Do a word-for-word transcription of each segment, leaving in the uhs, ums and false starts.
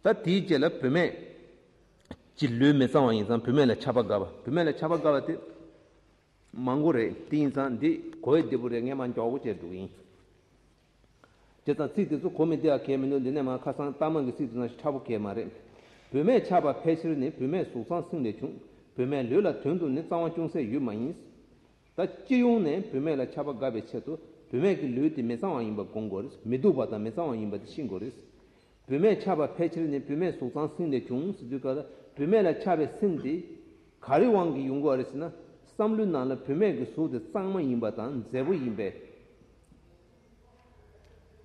ད་དེའི་རྗེས་ལ་བུད་མེད་ཀྱི་ལུས་མི་གཙང་བ་ཡིན་ཙང་བུད་མེད་ལ་ཆགས་པ་དགའ་བ། བུད་མེད་ལ་ཆགས་པ་དགའ་བ་དེ་མང་པོ་རེད། དེ་ཡིན་ཙང་འདི་གོ་བའི་བདེ་པོ་རེད། ངས་མ་མགྱོགས་པོ་བྱས་འགྲོ་གི་ཡིན། བྱས་ཙང་ཚིག་དེ་ཚོ་གོ་མི་བདེ་བ་གལ་མི་འདུག་འདི་ནས་མར་ཁ་སང་རྟགས་མ་གི་ཚིག་དེ་ནང་བཞིན་ཁྲ་བོ་གལ་མ་རེད། བུད་མེད་ཆགས་པ་ཕལ་ཆེར་ནི་བུད་མེད་གཟུགས་བཟང་སེམས་ལས་བྱུང་། བུད་མེད་ལུས་ལ་དོན་དུ་ནི་གཙང་བ་ཅུང་ཟད་ཡོད་མ་ཡིན། ད་སྤྱི་ཡོངས་ནས་བུད་མེད་ལ་ཆགས་པ་དགའ་བའི་ཆེད་དུ་བུད་མེད་ཀྱི་ལུས་དེ་མི་གཙང་བ་ཡིན་པ་དགོངས་དགོས་རེད། མི་སྡུག་པ་དང་མི་གཙང་བ་ཡིན་པ་དེ་ཤེས་དགོས་རེད། བུད་མེད་ཆགས་པ་ཕལ་ཆེར་ནི་བུད་མེད་གཟུགས་བཟང་སེམས་ལས་བྱུང་ཟེར་དུས་ག་ལ་བུད་མེད་ལ་ཆགས་པའི་སེམས་དེ་ག་རེ་དབང་གིས་ཡོང་གི་ཡོད་རེད་ཟེར་ན། བསམ་བློའི་ནང་ལ་བུད་མེད་ཀྱི་གཟུགས་དེ་གཙང་མ་ཡིན་པ་དང་མཛེས་པོ་ཡིན་པའི་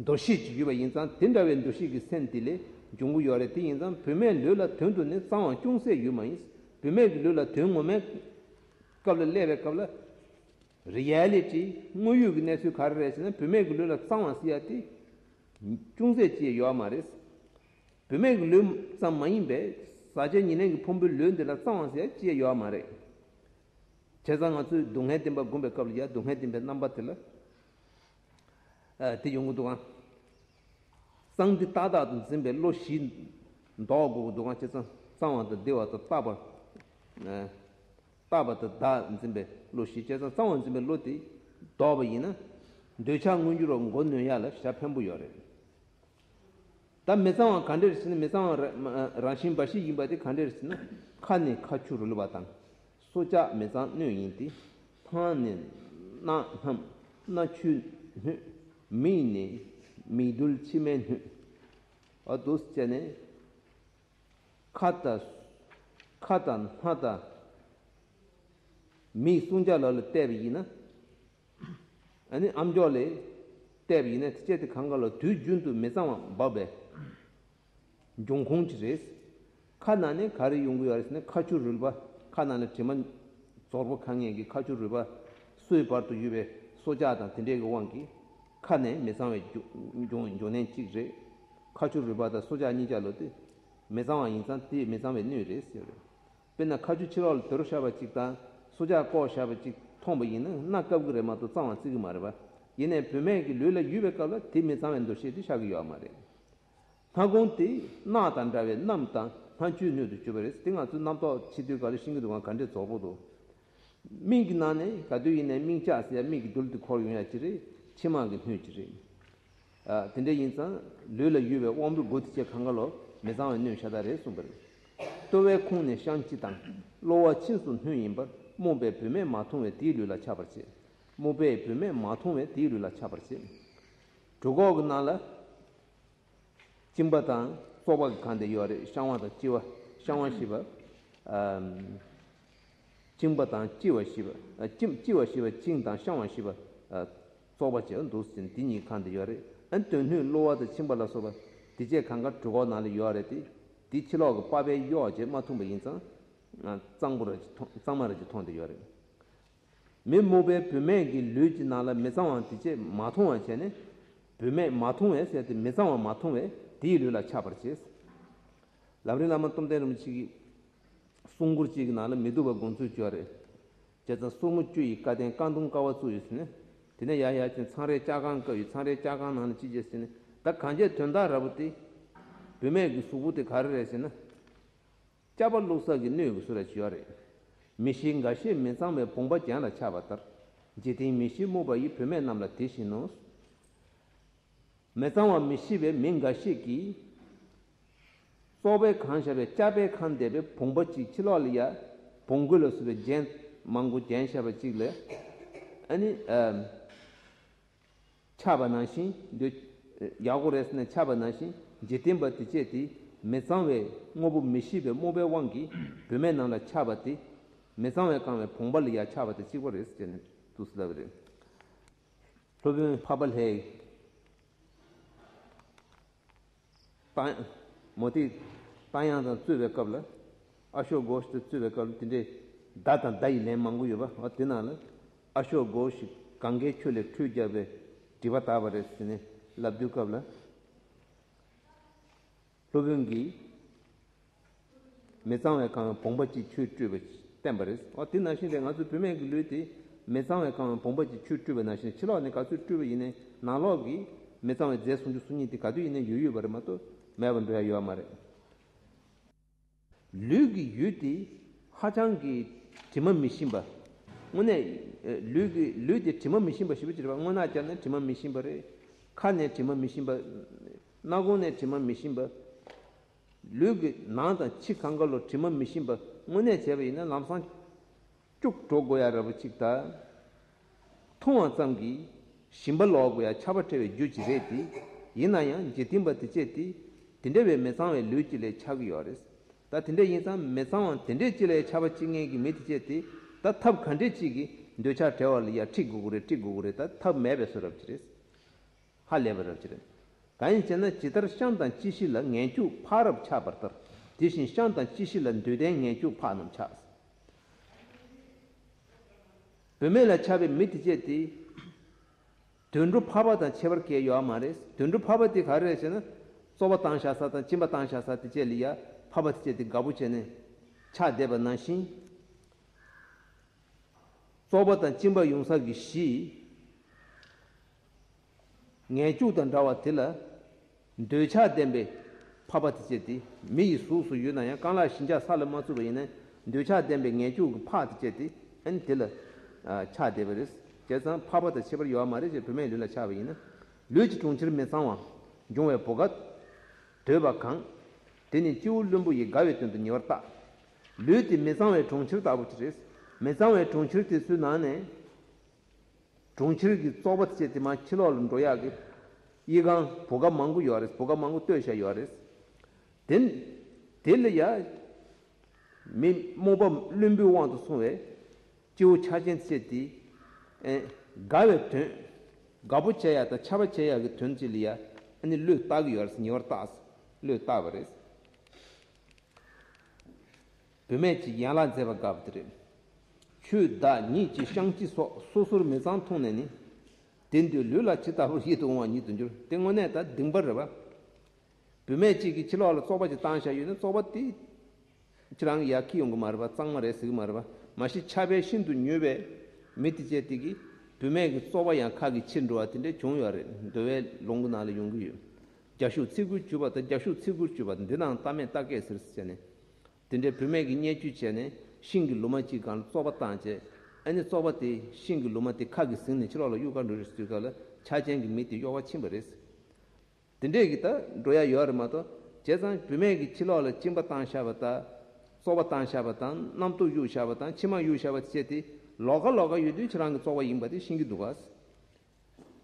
འདུ་ཤེས་ཅིག་ཡོད་པ་ཡིན་ཙང་དེ་འདྲ་བའི་འདུ་ཤེས་ཀྱི་སེམས་དེ་ལས་འབྱུང་གི་ཡོད་རེད། དེ་ཡིན་ཙང་བུད་མེད་ལུས་ལ་དོན་དུ་ནི་གཙང་བ་ཅུང་ཟད་ཡོད་མ་ཡིན། བུད་མེད་ཀྱི་ལུས་ལ་དོན་ངོ་མའི་སྐབས་ལ་སླེབས་པའི་སྐབས་ལ། རི་ཡལ་ལི་ཊི་དངོས་ཡོད་ཀྱི་གནས་ཚུལ་ག་རེ་རེད་ཟེར་ན། བུད་མེད་ཀྱི་ལུས་ལ་གཙང་བ་ཟེར་ཡ་དེ་ཅུང་ཟད་ཅིག་ཡོད་མ་རེད། བུད་མེད་ཀྱི་ལུས་ཙམ་མ་ཡིན་པའི་བཟའ་བཅའ་ཉེར་ལེན་གྱི་ཕུང་པོའི་ལུས་འདི་ལ་གཙང་བ་ཟེར་ཡ་ཅི་ཡང་ཡོད་མ་རེད། བྱས་ཙང་ང་ཚོས་སྡུག་བསྔལ་བདེན་པ་བསྒོམ་པའི་སྐབས་ལ་ཡ་སྡུག་བསྔལ་བདེན་པའི་རྣམ་པ་དེ་ལ། ཨ། དེ་ཡོང་གི་འདུག་ག་གཙང་འདི་ཏག་ཏག་ཏུ་འཛིན་པའི་བློ་བཞི་འདོགས་དགོས་ཀྱི་འདུག་ག་བྱས་ཙང་གཙང་བ་དང་བདེ་བ་དང་རྟག་པ། ཨ། རྟག་པ་དང་བདག་འཛིན་པའི་བློ་བཞི། བྱས་ཙང་གཙང་བ་འཛིན་པའི་བློ་དེ་ལྡོག་པ་ཡིན་ན། འདོད་ཆགས་མངོན་འགྱུར་བ་མགོ་གནོན་ཡ་ལ་ཞྭ་ཕན་པོ་ཡོད་རེད། ད་མི་གཙང་བ་ག་འདྲ་རེད་ཟེར་ན། མི་གཙང་བ་ར་རང་བཞིན་འབའ་ཞིག་ཡིན་པ་དེ་ག་འདྲ་རེད་ཟེར་ན། ཁ་ནི་ཁ་ཆུ་རུལ་བ་དང་། སོ་ཆགས་མི་གཙང་སྣོད་ཡིན་ཏེ། སྣང་ནི་སྣ་སྣམ་སྣ་ཆུ་སྣོད། མིག་ནི་མིག་རྡུལ་མཆི་མའི་སྣོད། ཨ། འདུག་སེ་བྱས་ནས། ཁ་དང་། ཁ་དང་སྣ་དང་མིག་གསུམ་ཆ་ལ་ལ་བལྟས་པ་ཡིན་ན། ཨ་ནི་ཨམ་ཅོག་ལ་བལྟས་པ་ཡིན་ན་དེ་ཆ་དེ་གང་ག་ལ་དུས་རྒྱུན་དུ་མི་གཙང་བ་འབབ་པའི་འབྱུང་ཁུངས་ཅིག་རེད། ཁ་ནང་ནས་ག་རེ་ཡོང་གི་ཡོད་རེད་ཟེར་ན། ཁ་ཆུ་རུལ་པ། ཁ་ནང་ལ་དྲི་མ་ཛོར་པོ་ཁ་ངན་གྱི་ཁ་ཆུ་རུལ་པ། སོའི་བར་དུ་ཡོད་པའི་སོ་ཆགས་དང་དེ་འདྲའི་གི་དབང་གིས་ཁ་ནས་མི་གཙང་བའི་འབྱུང་འབྱུང་འབྱུང་གནས་གཅིག་རེད། ཁ་ཆུ་རུལ་པ་དང་སོ་ཆགས་གཉིས་ཆ་ལོ་དེ་མི་གཙང་བ་ཡིན་ཙང་དེ་མི་གཙང་བའི་སྣོད་རེད་ཟེར་བས། དཔེར་ན་ཁ་ཆུ་ཕྱི་ལོགས་ལ་དུར་བཞག་པ་གཅིག་དང་སོ་ཆགས་བཀོག་བཞག་པ་གཅིག་མཐོང་པ་ཡིན་ན་སྣ་བཀབ་ཀྱི་རེད་མ་གཏོགས་གཙང་བ་བརྩི་གི་མ་རེད་པ། ཡིན་ནའི་བུད་མེད་ཀྱི་ལུས་ལ་ཡོད་པའི་སྐབས་ལ་དེ་མི་གཙང་བའི་འདུ་ཤེས་དེ་ཤར་གྱི་ཡོད་མ་རེད། སྣ་ཁུང་དེ་རྣག་དང་འདྲ་བའི་སྣམ་དང་སྣ་ཆུའི་སྣོད་དུ་གྱུར་པ་རེད། དེ་ང་ཚོས་རྣམ་རྟོག་བྱེད་དུས་ག་ལ་ཤེས་ཀྱི་འདུག་ག་ག་འདྲས་ཛོར་པོ་འདུག་མིག་གི་ནང་ནས་ག་དུས་ཡིན་ནའི་མིག་ལྕགས་ཟེར་ཡ་མིག་གི་རྡུལ་དེ་འཁོར་ཡོང་ཡ་ཅིག་རེད། མཆི་མ་གི་སྣོད་ཅིག་རེད། ཨ། དེ་འདྲ་ཡིན་ཙང་ལུས་ལ་ཡོད་པའི་དབང་པོའི་སྒོ་དེ་ཆ་གང་ག་ལོ་མི་གཙང་བའི་སྣོད་ཤ་སྟག་རེད་གསུངས་པ་རེད། ལྟོ་བའི་ཁུངས་ནི་བཤང་གཅི་དང་། གློ་བ་ཕྱིས་སུ་སྣོད་ཡིན་པར། རྨུགས་པས་བུད་མེད་མ་མཐོང་བས་དེའི་ལུས་ལ་ཆགས་པར་བྱེད། རྨུགས་པས་བུད་མེད་མ་མཐོང་བས་དེའི་ལུས་ལ་ཆགས་པར་བྱེད། གྲུ་ཁོག་གི་ནང་ལ་གཅིན་པ་དང་བཙོག་པ་གི་གང་དེ་ཡོད་རེད། བཤང་བ་དང་གཅི་བ། བཤང་བ་ཞེས་པ། ཨམ། གཅིན་པ་དང་གཅི་བ་ཞེས་པ། ཨ། གཅིན་གཅི་བ་ཞེས་པ་གཅིན་དང་བཤང་བ་ཞེས་པ། ཨ། བཙོག་པ་བྱས་པ་འདུག་ཟེར་འདི་གཉིས་གང་དེ་ཡོད་རེད། ཨ། དོན་སྣོད་གློ་བ་དང་མཆིན་པ་ལ་སོགས་པ་དེ་བཅས་གང་ག་གྲུ་ཁོག་ནང་ལ་ཡོད་རེད་དེ། དེ་ཕྱི་ལོགས་ཀྱི་པགས་པས་གཡོགས་བྱས་མ་འཐུང་པ་ཡིན་ཙང་། ཨ། གཙང་པོ་ར་ཅིག་མཐོང་། གཙང་མ་ར་ཅིག་མཐོང་དེ་ཡོད་རེད། མི་རྨུགས་པས་བུད་མེད་ཀྱི་ལུས་ཀྱི་ནང་ལ་མི་གཙང་བ་དེ་བཅས་མ་མཐོང་བར་བྱས་ནས། བུད་མེད་མ་མཐོང་བས་ཟེར་ཏེ་མི་གཙང་བ་མ་མཐོང་བས་དེའི་ལུས་ལ་ཆགས་པར་བྱེད། ལམ་རིམ་བླ་མ་སྟོབས་ལྡན་རིན་པོ་ཆེ་གི་གསུང་མགུར་གཅིག་གི་ནང་ལ་མི་སྡུག་པ་དགོངས་ཚུལ་བརྗོད་རེད། བྱས་ཙང་སོར་མོ་བཅུ་ཡི་སྐལ་ལྡན་རྐང་དུང་དཀར་བ་བཙུགས་ཡོད་ཟེར་ནས། དེ་ནས་ཡར་ཡར་ཅིག་མཚང་རས་ལྕགས་རྐང་བཀབ་ཡོད། མཚང་རས་ལྕགས་རྐང་ནང་ལ་ཅི་བྱེད་ཟེར་ནས། ད་གང་བྱས་དོན་དག་ར་བོ་དེ། བུད་མེད་ཀྱི་གཟུགས་པོ་དེ་ག་རེ་རེད་ཟེར་ན། སྐྱ་པ་བླུགས་ས་གི་སྣོད་ཀྱི་བཟོ་འདྲ་ཅིག་ཡོད་རེད། མི་ཤེས་འགའ་ཤས་མི་གཙང་བའི་བུང་བ་གྱེན་ལ་ཆགས་པ་ལྟར། འཇིག་རྟེན་མི་ཤེས་རྨུགས་པ་ཡིས་བུད་མེད་རྣམས་ལ་དེ་བཞིན་ནོ། མི་གཙང་བ་མི་ཤེས་པའི་མི་འགའ་ཤས་ཀྱིས། བཙོག་པས་གང་བཞག་པའི་སྐྱ་པས་གང་བསྡད་པའི་བུང་བ་གཅིག་ཕྱི་ལོགས་ལ་ཡ། བོང་གུ་ལ་སོགས་པའི་རྒྱན་མང་པོ་གྱེན་བཞག་པ་གཅིག་ལ། ཨ་ནི། ཨ། ཆགས་པ་ནང་བཞིན་འདོད། ཡག་པོ་རེད་ཟེར་ནས་ཆགས་པ་ནང་བཞིན་འཇིག་རྟེན་པ་དེ་བཅས་དེ་མི་གཙང་བའི་དངོས་པོ་མི་ཤེས་པའི་རྨུགས་པའི་དབང་གིས་བུད་མེད་རྣམས་ལ་ཆགས་པ་དེ་མི་གཙང་བས་བཀང་བའི་བུང་བ་ལ་ཡང་ཆགས་པ་དང་གཅིག་པ་རེད་ཟེར་ནས་འདུག་སེ་ལབ་པ་རེད། སློབ་དཔོན་འཕགས་པ་ལྷས། ད་མུ་སྟེགས་རྟ་དབྱངས་དང་རྩོད་པའི་སྐབས་ལ། ཨ་ཤོ་གོ་ཤ་དང་རྩོད་པའི་སྐབས་ལ་དེ་འདྲའི་མདའ་དང་མདའ་ཡི་ལན་མང་པོ་ཡོད་པ། འོ་དེ་ནང་ལ་ཨ་ཤོ་གོ་ཤ་གང་གཱའི་ཆུ་ལས་ཁྲུས་བརྒྱབ་པའི་སྒྲིབ་པ་དག་པ་རེད་ཟེར་ནས་ལབ་དུས་སྐབས་ལ། སློབ་དཔོན་གྱིས་མི་གཙང་བས་བཀང་བའི་བུང་བ་གཅིག་ཆུས་བཀྲུས་པ་བསྟན་པ་རེད། འོ་དེ་ནང་བཞིན་རེད། ང་ཚོའི་བུད་མེད་ཀྱི་ལུས་དེ་མི་གཙང་བས་བཀང་བའི་བུང་བ་གཅིག་ཆུས་བཀྲུས་པ་ནང་བཞིན་ཕྱི་ལོགས་ནས་ག་ཚོད་བཀྲུས་པ་ཡིན་ནའི་ནང་ལོགས་ཀྱི་མི་གཙང་བའི་རྫས་སུམ་ཅུ་སོ་གཉིས་དེ་ག་དུས་ཡིན་ནའི་ཡོད་ཡོད་པ་རེད་མ་གཏོགས་མེད་པར་འགྲོ་ཡ་ཡོད་མ་རེད། ལུས་ཀྱི་ཡུལ་དེ་ཧ་ཅང་གི་དྲི་མ་མི་ཞིམ་པ། དངོས་གནས་ལུས་ཀྱི་ལུས་དེ་དྲི་མ་མི་ཞིམ་པ་ཞེ་པོ་ཅིག་རེད་པ། རྔུལ་ནག་བརྒྱབ་ནས་དྲི་མ་མི་ཞིམ་པ་རེད། ཁ་ནས་དྲི་མ་མི་ཞིམ་པ། སྣ་ཁུང་ནས་དྲི་མ་མི་ཞིམ་པ། ལུས་ཀྱི་ནང་དང་ཕྱི་གང་ག་ལོ་དྲི་མ་མི་ཞིམ་པ་དངོས་གནས་བྱས་པ་ཡིན་ན་ལམ་སང་སྐྱུག་བྲོ་དགོས་ཡ་ར་བ་ཅིག་དང་། འཐུང་བ་ཙམ་གྱིས་ཞིམ་པ་ལོག་དགོས་ཡ་ཆགས་པ་སྤྲད་པའི་རྒྱུ་ཅིག་རེད་དེ། ཡིན་ན་ཡང་འཇིག་རྟེན་པ་དེ་བཅས་དེ་དེ་འདྲ་བའི་མི་གཙང་བའི་ལུས་ཅིག་ལས་ཆགས་ཀྱི་ཡོད་རེད། ད་དེ་འདྲ་ཡིན་ཙང་མི་གཙང་བ་དེ་འདྲས་ཅིག་ལས་ཆགས་པ་སྐྱེ་མཁན་གྱི་མི་དེ་བཅས་དེ་ད་ཐབས་ག་འདྲས་ཅིག་གིས་འདོད་ཆགས་བྲལ་བ་ལ་ཡ་ཁྲིད་དགོས་ཀྱི་རེད། ཁྲིད་དགོས་ཀྱི་རེད། ད་ཐབས་མེད་པའི་བཟོ་འདྲ་ཅིག་རེད། ཧ་ལས་པ་རབ་ཅིག་རེད། གང་ཡིན་ཟེར་ན། ཇི་ལྟར་ཤིང་དང་ལྕི་བྱི་ལ་ངན་སྐྱུགས་ཕག་རབ་ཆགས་པ་ལྟར། དེ་བཞིན་ཤིང་དང་ལྕི་བྱི་ལ་འདོད་ལྡན་ངན་སྐྱུགས་ཕག་རྣམས་ཆགས། བུད་མེད་ལ་ཆགས་པའི་མི་དེ་བཅས་དེ། དུད་འགྲོ་ཕག་པ་དང་ཁྱད་པར་གང་ཡང་ཡོད་མ་རེད། དུད་འགྲོ་ཕག་པ་དེ་ག་རེ་རེད་ཟེར་ན། བཙོག་པ་བཏང་བཞག་ས་དང་གཅིན་པ་བཏང་བཞག་ས་དེ་བཅས་ལ་ཡ་ཕག་པ་དེ་བཅས་དེ་དགའ་པོ་བྱས་ནས་ཆགས་བསྡད་པ་ནང་བཞིན། བཙོག་པ་དང་གཅིན་པ་ཡོང་ས་གི་གཞི། ངན་སྐྱུགས་དང་འདྲ་བ་དེ་ལ། འདོད་ཆགས་ལྡན་པའི་ཕག་པ་དེ་བཅས་དེ། མི་ཡི་གཟུགས་སུ་ཡོད་ན་ཡང་རྐང་ལག་ཤིན་སྦྱངས་ས་ལ་མ་བཙུགས་པ་ཡིན་ན། འདོད་ཆགས་ལྡན་པའི་ངན་སྐྱུགས་ཀྱི་ཕག་དེ་བཅས་དེ་ཨ་ནི་དེ་ལ་ཆགས་བསྡད་པ་རེད། བྱས་ཙང་ཕག་པ་དང་ཁྱད་པར་ཡོད་མ་རེད་ཅེས་བུད་མེད་ལུས་ལ་ཆགས་པ་ཡིན་ན། ལུས་ཀྱི་གྲོང་ཁྱེར་མི་གཙང་བ་འབྱུང་བའི་བུ་ག་འདོད་པ་གང་། དེ་ནི་སྤྱི་བོ་ལྷུན་པོ་ཡི་དགའ་བའི་དོན་དུ་ཉེ་བར་བརྟག། ལུས་དེ་མི་གཙང་བའི་གྲོང་ཁྱེར་ལྟ་བུ་ཅིག་རེད། མི་གཙང་བའི་གྲོང་ཁྱེར་དེ་ཚོའི་ནང་ནས། གྲོང་ཁྱེར་གྱི་བཙོག་པ་དེ་བཅས་དེ་མར་ཕྱི་ལོགས་ལ་འགྲོ་ཡག་གི་གཡས་གཡོན་བུ་ག་མང་པོ་ཡོད་རེད། བུ་ག་མང་པོ་བཏོད་བཞག་ཡོད་རེད། དེ་དེ་ལ་ཡ་མི་རྨོངས་པ་བླུན་པོའི་དབང་དུ་སོང་བའི་སྐྱེ་བོ་ཆགས་ཅན་དེ་བཅས་དེ་ཨེ་དགའ་བའི་དོན། དགའ་པོ་བྱེད་ཡག་དང་ཆགས་པ་བྱེད་ཡག་གི་དོན་ཅིག་ལ་ཡ་ཨ་ནི་བློས་བཏགས་ཀྱི་ཡོད་རེད། ཉེ་བར་བརྟགས། བློས་བཏགས་པ་རེད། བུད་མེད་ཀྱི་ཡན་ལག་མཛེས་པ་དགའ་བ་དེ་རེད། ཆུ་དག་ཉིད་ཀྱི་བཤང་གཅི་སོགས་སོ་སོར་མི་གཙང་མཐོང་ནས་ནི། དེ་འདོད་ལུས་ལ་ཇི་ལྟ་བུར་ཡིད་དུ་འོང་བ་ཉིད་དུ་འགྱུར། དེ་དངོས་གནས་ད་གདིང་པ་རེད་པ། བུད་མེད་ཅིག་གིས་ཕྱི་ལོགས་ལ་བཙོག་པ་ཅིག་བཏང་བཞག་ཡོད་ན་བཙོག་པ་དེ་ཁྱེད་རང་གི་ཡར་འཁྱེར་ཡོང་གི་མ་རེད་པ། གཙང་མ་རེད་ཟེར་གི་མ་རེད་པ། མ་གཞི་ཆགས་པས་ཤིན་ཏུ་མྱོས་པའི་མི་དེ་བཅས་དེ་གིས་བུད་མེད་ཀྱི་བཙོག་པ་ཡང་ཁ་གིས་ཁྱེར་འགྲོ་བ་དེ་འདྲ་བྱུང་ཡོད་རེད། འདུལ་བའི་ལུང་གི་ནང་ལ་ཡོང་གི་ཡོད། རྒྱ་ཤུག་ཚིག་གུར་གྱུར་པ་དང་། རྒྱ་ཤུག་ཚིག་གུར་གྱུར་པ་འདི་ནང་ལྟ་མེད་ལྟ་སྐད་ཟེར་ཟེར་ནས། དེ་འདྲའི་བུད་མེད་ཀྱིས་བརྙས་བཅོས་བྱས་ནས་ཤིང་གི་ལོ་མ་གཅིག་སྒང་ལ་བཙོག་པ་བཏང་བྱས། ཨ་ནི་བཙོག་པ་དེ་ཤིང་གི་ལོ་མ་དེ་ཁ་གིས་ཟིན་ནས་ཕྱི་ལོགས་ལ་གཡུག་ག་འགྲོ་རེད་ཟེར་དུས་སྐབས་ལ་ཆགས་ཅན་གྱི་མི་དེ་གཡོ་བ་ཕྱིན་པ་རེད། དེ་འདྲས་ཀྱི་ད་འགྲོ་ཡ་ཡོད་རེད་མ་གཏོགས། བྱས་ཙང་བུད་མེད་ཀྱིས་ཕྱི་ལོགས་ལ་གཅིན་པ་བཏང་བཞག་པ་དང་། བཙོག་པ་བཏང་བཞག་པ་དང་། རྣམ་རྟོག་གཡུག་བཞག་པ་དང་། མཆི་མ་གཡུག་བཞག་པ་བཅས་དེ་ལོགས་ཀ་ལོགས་ཀ་ཡོད་དུས་ཁྱེད་རང་གི་བཙོག་པ་ཡིན་པ་དེ་ཤེས་ཀྱི་འདུག་ག།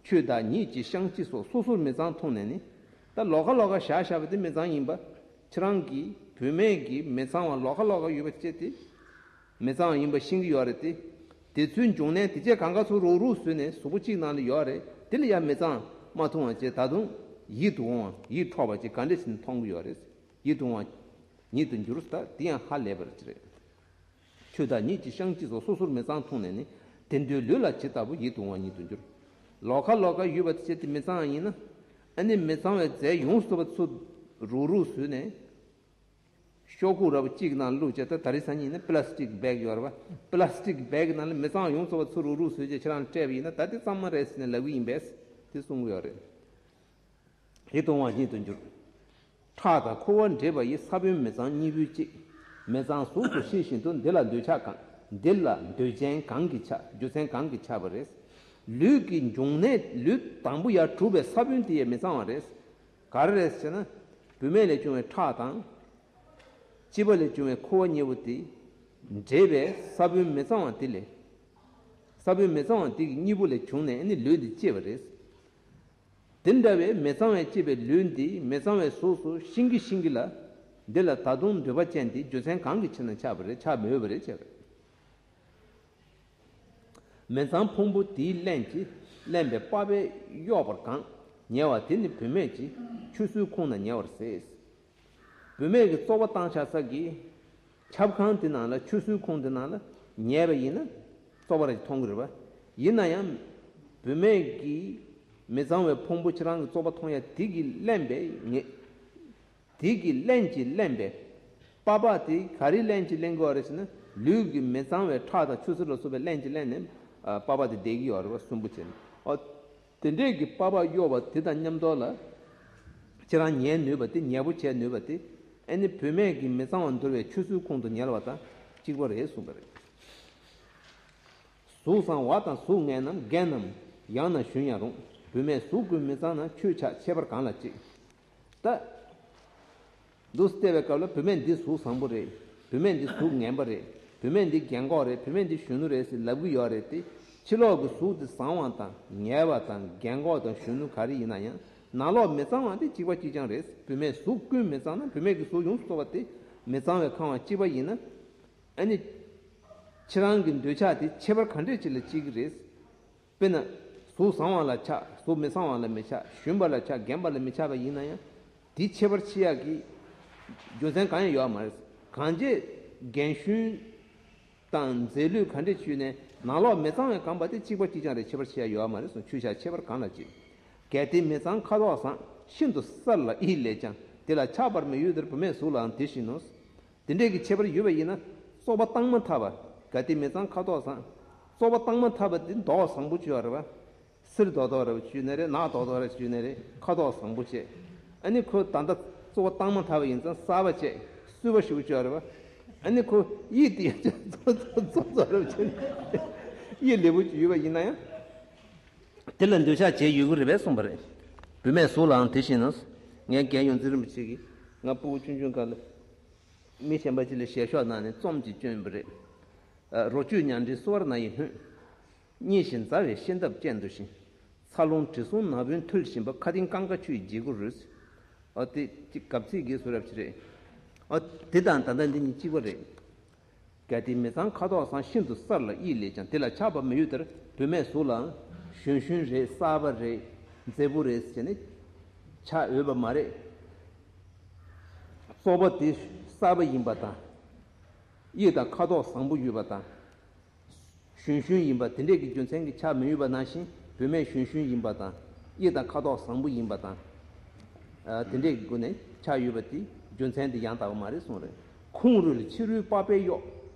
ཆུ་དག་ཉིད་ཀྱི་བཤང་གཅི་སོགས་སོ་སོར་མི་གཙང་མཐོང་ནས་ནི། ད་ལོགས་ཀ་ལོགས་ཀ་བཞག་བཞག་པ་དེ་མི་གཙང་ཡིན་པ། ཁྱེད་རང་གིས་བུད་མེད་ཀྱི་མི་གཙང་བ་ལོགས་ཀ་ལོགས་ཀ་ཡོད་པ་བཅས་དེ། མི་གཙང་བ་ཡིན་པ་ཤེས་ཀྱི་ཡོད་རེད་དེ། དེ་ཚོའི་འབྱུང་གནས་དེ་བཅས་གང་ག་ཚོ་རུག་རུག་བཟོས་ནས་གཟུགས་པོ་གཅིག་ནང་ལ་ཡོད་རེད། དེ་ལ་ཡང་མི་གཙང་མ་མཐོང་བ་བཅས་ད་དུང་ཡིད་དུ་འོང་བ། ཡིད་འཕྲོག་པ་བཅས་ག་འདྲ་ཞིག་མཐོང་གི་ཡོད་རེད། ཡིད་དུ་འོང་བ་ཉིད་དུ་འགྱུར། ད་དེ་ཡང་ཧ་ལས་པ་རེད། ཆུ་དག་ཉིད་ཀྱི་བཤང་གཅི་སོགས་སོ་སོར་མི་གཙང་མཐོང་ནས་ནི། དེ་འདོད་ལུས་ལ་ཇི་ལྟ་བུ་ཡིད་དུ་འོང་བ་ཉིད་དུ་འགྱུར། ལོགས་ཀ་ལོགས་ཀ་ཡོད་པ་དེ་བཅས་དེ་མི་གཙང་བ་ཡིན་ན། ཨ་ནི་མི་གཙང་བའི་རྫས་ཡོངས་སུ་རྫོགས་པ་ཚུར་རུག་རུག་བཟོས་ནས། ཤོག་ཁུག་ར་བ་གཅིག་གི་ནང་བླུགས་བྱས། ད་ད་རེས་སང་ཉིན་ནི་པི་ལ་སི་ཊིག་བེག་ཡོད་རེད་པ། པི་ལ་སི་ཊིག་བེག་གི་ནང་ལ་མི་གཙང་བ་ཡོངས་སུ་རྫོགས་པ་ཚུར་རུག་རུག་བཟོས་བྱས་ཁྱེད་རང་སྤྲད་པ་ཡིན་ན། ད་དེ་གཙང་མ་རེད་ཟེར་ནས་ལབ་གི་ཡིན་པས། དེ་གསུང་གི་ཡོད་རེད། ཡིད་དུ་འོང་བ་ཉིད་དུ་འགྱུར། ཁྲག་དང་ཁུ་བ་འདྲེས་པ་ཡི། ས་བོན་མི་གཙང་གཉིས་པོའི་གཅིག། མི་གཙང་གཟུགས་སུ་ཤེས་བཞིན་དུ། འདི་ལ་འདོད་ཆགས་གང་། འདི་ལ་འདོད་ཅན་གང་གིས་ཆགས། རྒྱུ་མཚན་གང་གིས་ཆགས་པ་རེད། ལུས་ཀྱི་འབྱུང་གནས་ལུས་དང་པོ་ཡར་གྲུབ་པའི་ས་བོན་དེ་ཡང་མི་གཙང་བ་རེད། ག་རེ་རེད་ཟེར་ན། བུད་མེད་ལས་བྱུང་བའི་ཁྲག་དང་། ལྕི་བ་ལས་བྱུང་བའི་ཁུ་བ་གཉིས་པོ་དེ་འདྲེས་པའི་ས་བོན་མི་གཙང་བ་དེ་ལས། ས་བོན་མི་གཙང་བ་དེ་གི་གཉིས་པོ་ལས་བྱུང་ནས་ནི་ལུས་འདི་སྐྱེས་པ་རེད། དེ་འདྲ་བའི་མི་གཙང་བས་སྐྱེས་པའི་ལུས་འདི་མི་གཙང་བའི་གཟུགས་སུ་ཤེས་ཀྱི་ཤེས་ཀྱི་ལ། འདི་ལ་ད་དུང་འདོད་པ་ཅན་དེ་རྒྱུ་མཚན་གང་གི་ཕྱིར་ན་ཆགས་པ་རེད། ཆགས་མི་འོས་པ་རེད་ཅེས། མི་གཙང་ཕུང་པོ་དེའི་རླན་གྱིས་བརླན་པའི་པ་ཕས་གཡོགས་པར་གང་། ཉེ་བ་དེ་ནི་བུད་མེད་ཀྱི་ཆུ་སོའི་ཁུང་ན་ཉེ་བར་ཟད། བུད་མེད་ཀྱི་བཙོག་པ་བཏང་བཞག་ས་གི་ཆབ་ཁང་དེ་ནང་ལ། ཆུ་སོའི་ཁུང་དེ་ནང་ལ་ཉལ་བ་ཡིན་ན་བཙོག་པ་རེ་མཐོང་གི་རེད་པ། ཡིན་ན་ཡང་བུད་མེད་ཀྱི་མི་གཙང་བའི་ཕུང་པོ་ཁྱེད་རང་གི་བཙོག་པ་མཐོང་ཡ་དེ་གི་བརླན་པའི་ཉེ། དེ་གི་རླན་གྱིས་བརླན་པའི་པ་ཕ་དེ་ག་རེའི་རླན་གྱིས་བརླན་གྱི་ཡོད་རེད་ཟེར་ན། ལུས་ཀྱི་མི་གཙང་བའི་ཁྲག་དང་ཆུ་སེར་ལ་སོགས་པའི་རླན་གྱིས་བརླན་ནས་པ་ཕ་དེ་བསྡད་ཀྱི་ཡོད་རེད་པ། སུན་པོ་བྱས་ནས། ཨོ། དེ་འདྲས་ཀྱི་པ་ཕ་གཡོ་བ་དེ་དང་མཉམ་དུ་ལ། ཁྱེད་རང་ཉལ་ནུས་པ་དེ། ཉལ་པོ་བྱས་ནུས་པ་དེ། ཨ་ནི་བུད་མེད་ཀྱིས་མི་གཙང་བ་འདོར་བའི་ཆུ་ཚོད་ཁོང་དུ་ཉལ་བ་དང་གཅིག་པ་རེད་གསུངས་པ་རེད། གཟུགས་བཟང་བ་དང་གཟུགས་ངན་རྣམས་རྒན་ནམ་ཡང་ན་གཞོན་ཡང་རུང་། བུད་མེད་གཟུགས་ཀུན་མི་གཙང་ན་ཆོས་ཆགས་ཁྱད་པར་གང་ལ་གཅིག་ད། འདུག་སེ་བལྟས་པའི་སྐབས་ལ་བུད་མེད་འདི་གཟུགས་བཟང་པོ་རེད། བུད་མེད་འདི་གཟུགས་ངན་པ་རེད། བུད་མེད་འདི་རྒན་གོག་རེད། བུད་མེད་འདི་གཞོན་ནུ་རེད་ཟེར་ལབ་ཀྱི་ཡོད་རེད་དེ། ཕྱི་ལོགས་ཀྱི་གཟུགས་འདི་བཟང་བ་དང་ངན་པ་དང་རྒན་གོག་དང་གཞོན་ནུ་ག་རེ་ཡིན་ན་ཡང་ནང་ལོགས་མི་གཙང་བ་འདི་གཅིག་པ་གཅིག་རྐྱང་རེད། བུད་མེད་གཟུགས་ཀུན་མི་གཙང་ན་བུད་མེད་ཀྱི་གཟུགས་ཡོངས་སུ་རྫོགས་པ་དེ་མི་གཙང་བའི་ཁམས་བ་གཅིག་པ་ཡིན་ན། ཨ་ནི། ཁྱེད་རང་གི་འདོད་ཆགས་དེ་ཁྱད་པར་ག་འདྲས་ཅིག་ལ་སྐྱེ་གི་རེད། དཔེར་ན། གཟུགས་བཟང་བ་ལ་ཆགས། གཟུགས་མི་བཟང་བ་ལ་མི་ཆགས། གཞོན་པ་ལ་ཆགས། རྒན་པ་ལ་མི་ཆགས་པ་ཡིན་ན་ཡང་། དེ་ཁྱད་པར་ཕྱེ་ཡག་གི་རྒྱུ་མཚན་གང་ཡང་ཡོད་མ་རེད། གང་བྱས་རྒན་གཞོན་དང་མཛེས་ལྷོད་ག་འདྲས་བྱས་ནས་ནང་ལོགས་མི་གཙང་བའི་ཁམས་པ་དེ་གཅིག་པ་གཅིག་རྐྱང་རེད། ཁྱད་པར་ཕྱེ་ཡག་ཡོད་མ་རེད་གསུངས། ཆོས་ཆགས་ཁྱད་པར་གང་ལ་གཅིག་གལ་ཏེ་མི་གཙང་ཁ་དོག་བཟང་། ཤིན་ཏུ་གསལ་ལ་ཡིད་ལེགས་ཀྱང་། དེ་ལ་ཆགས་པར་མི་འོས་དེར་བུད་མེད་གཟུགས་ལའང་དེ་བཞིན་ནོ། དེ་འདྲས་ཀྱི་ཁྱད་པར་ཡོད་པ་ཡིན་ན་བཙོག་པ་བཏང་མ་ཐག་པ། གལ་ཏེ་མི་གཙང་ཁ་དོག་བཟང་། བཙོག་པ་བཏང་མ་ཐག་པ་དེ་མདོག་བཟང་པོ་བྱས་པ་རེད་པ། སེར་མདོག་མདོག་རེད་པ་བྱས་ནའི་རེད། ནག་མདོག་མདོག་རེད་བྱས་ནའི་རེད། ཁ་དོག་བཟང་པོ་བྱས། ཨ་ནི་ཁོ་ད་ལྟ་བཙོག་པ་བཏང་མ་ཐག་པ་ཡིན་ཙང་གསར་པ་བྱས། བསུ་བ་ཞུ་བྱས་པ་རེད་པ། ཨ་ནི་ཁོ་ཡིད་དེ་ཡང་བཙོག་བཙོག་རེད་བྱས་ནའི་ཡིད་ལེགས་པོ་ཡོད་པ་ཡིན་ན་ཡང་། དེ་ལ་འདོད་ཆགས་བྱས་ཡོད་ཀྱི་རེད་པས་གསུངས་པ་རེད། བུད་མེད་གཟུགས་ལའང་དེ་བཞིན་ནོ། ངའི་རྒན་ཡོངས་འཛིན་རིན་པོ་ཆེ་གིས་ང་ཕྲུ་གུ་ཆུང་ཆུང་སྒང་ལ། མི་གཞན་པ་ཅིག་ལ་ཞལ་ཤོག་གནང་ནས་རྩོམ་ཅིག་བསྐྱོན་པ་རེད། ཨ། རོ་བཅུད་ཉ་འབྲིའི་བསུ་བར་ན་ཡི་སྣོད། མཉེས་ཤིང་མཛའ་བའི་ཤེས་འདབས་ཅན་དུ་བཞིན། འཚར་ལོངས་དྲི་བསུང་ནག་པོས་འཐུལ་བཞིན་པ། མཁའ་ལྡིང་ཀང་ཀ་ཆུ་ཡི་རྗེ་གུ་རུས། ཨ། དེ་ཅིག་གབ་ཚིག་གི་བཟོ་འདྲ་ཅིག་རེད། ཨ། དེ་དང་ད་ལྟ་འདི་གཉིས་གཅིག་པ་རེད། གལ་ཏེ་མི་གཙང་ཁ་དོག་བཟང་། ཤིན་ཏུ་གསལ་ལ་ཡིད་ལེགས་ཀྱང་། དེ་ལ་ཆགས་པར་མི་འོས་དེར། བུད་མེད་གཟུགས་ལའང་གཞོན་གཞོན་རེད། གསར་པ་རེད། མཛེས་པོ་རེད་ཟེར་ནས་ཆགས་འོས་པ་མ་རེད། བཙོག་པ་དེ་གསར་པ་ཡིན་པ་དང་། དབྱིབས་དང་ཁ་དོག་བཟང་པོ་ཡོད་པ་དང་། གཞོན་གཞོན་ཡིན་པ་དེ་འདྲས་ཀྱི་རྒྱུ་མཚན་གྱིས་ཆགས་མི་འོས་པ་ནང་བཞིན། བུད་མེད་གཞོན་གཞོན་ཡིན་པ་དང་། དབྱིབས་དང་ཁ་དོག་བཟང་པོ་ཡིན་པ་དང་། ཨ། དེ་འདྲས་ཀྱི་སྒོ་ནས་ཆགས་ཡོད་པ་དེ་རྒྱུ་མཚན་དེ་ཡང་དག་པ་མ་རེད་གསུངས་རེད། ཁོང་རུལ་ཕྱི་རོལ་པགས་པས་གཡོགས།